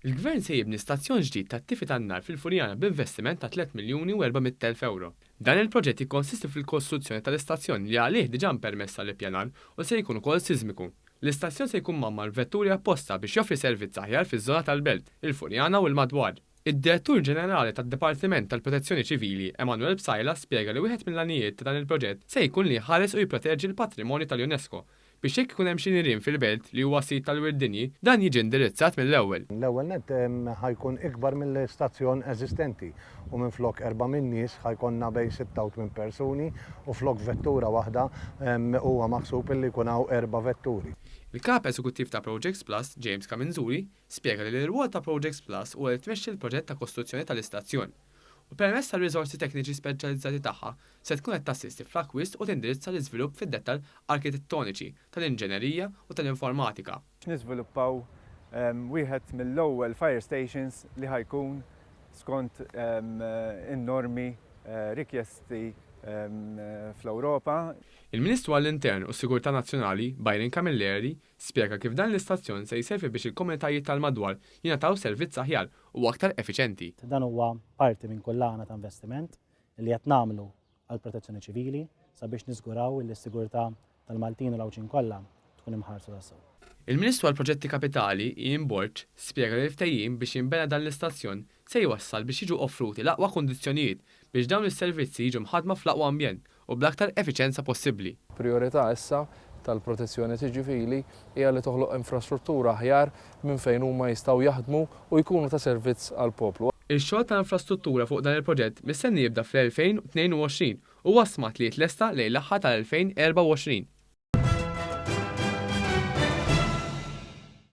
Il-Gvern se jibni stazzjon ġdid tat-tifi tan-nar fil-Furjana b'investiment ta' 3,400,000 ewro. Dan il-proġett jikkonsisti fil-kostruzzjoni tal-istazzjon li għalih diġà mpermess għall-ippjanar u se jkun ukoll siżmiku. L-istazzjon se jkun mgħammar b'vetturi apposta biex joffri servizz aħjar fiż-żona tal-Belt, il-Furjana u l-madwar. Id-Direttur Ġenerali tad-Dipartiment tal-Protezzjoni Ċivili, Emanuel Psaila spjega li wieħed mill-għanijiet ta' dan il-proġett se jkun li jħares u jipproteġi l-patrimonju tal-UNESCO Biex jekk ikun hemm xi nirien fil-belt li huwa sit tal-wirt dinji, dan jiġi indirizzat mill-ewwel. L-ewwel nett ħa jkun ikbar mill-istazzjon eżistenti u minflok 400 nies ħa jkollna bejn sitta u tmien persuni u flok vettura waħda huwa maħsub illi jkun hawn erba' vetturi. Il-Kap Eżekuttiv ta' Projects Plus, James Camenzuli, spjega li l-irwol ta' Projects Plus huwa li tmexxi l-proġett ta' kostruzzjoni tal-istazzjon u permezz tar-riżorsi tekniċi speċjalizzati tagħha se tkun qed tassisti fl-akkwist u tindirizza l-iżvilupp fid-dettall arkitettoniċi, tal-inġenerija u tal-informatika. Niżviluppaw wieħed mill-ewwel fire stations li ħa jkun skont in-normi rikjesti fl-Ewropa. Il-Ministru għall-Intern u s-Sigurtà Nazzjonali, Byron Camilleri, spjega kif dan l-istazzjon se jservi biex il-komunitajiet tal-madwar jingħataw servizz aħjar u aktar effiċenti. Dan huwa parti minn kullana ta' investiment li qed nagħmlu għall-Protezzjoni Ċivili sabiex niżguraw li s-sigurtà tal-Maltin u l-Għawdxin kollha tkun imħarsa tassew. Il-Ministru għall-Proġetti Kapitali, Ian Borg, spjega li l-ftehim biex jinbena dan l-istazzjon se jwassal biex jiġu offruti l-aqwa kundizzjonijiet biex dawn is-servizzi jiġu mħaddma fl-aqwa ambjent u bl-aktar efiċenza possibbli. Prijorità issa tal-Protezzjoni Ċivili hija li toħloq infrastruttura aħjar minn fejn huma jistgħu jaħdmu u jkunu ta' servizz għall-poplu. Ix-xogħol ta' infrastruttura fuq dan il-proġett mistenni jibda fl-2022 u huwa stmat li jitlesta lejn l-aħħar tal-2024.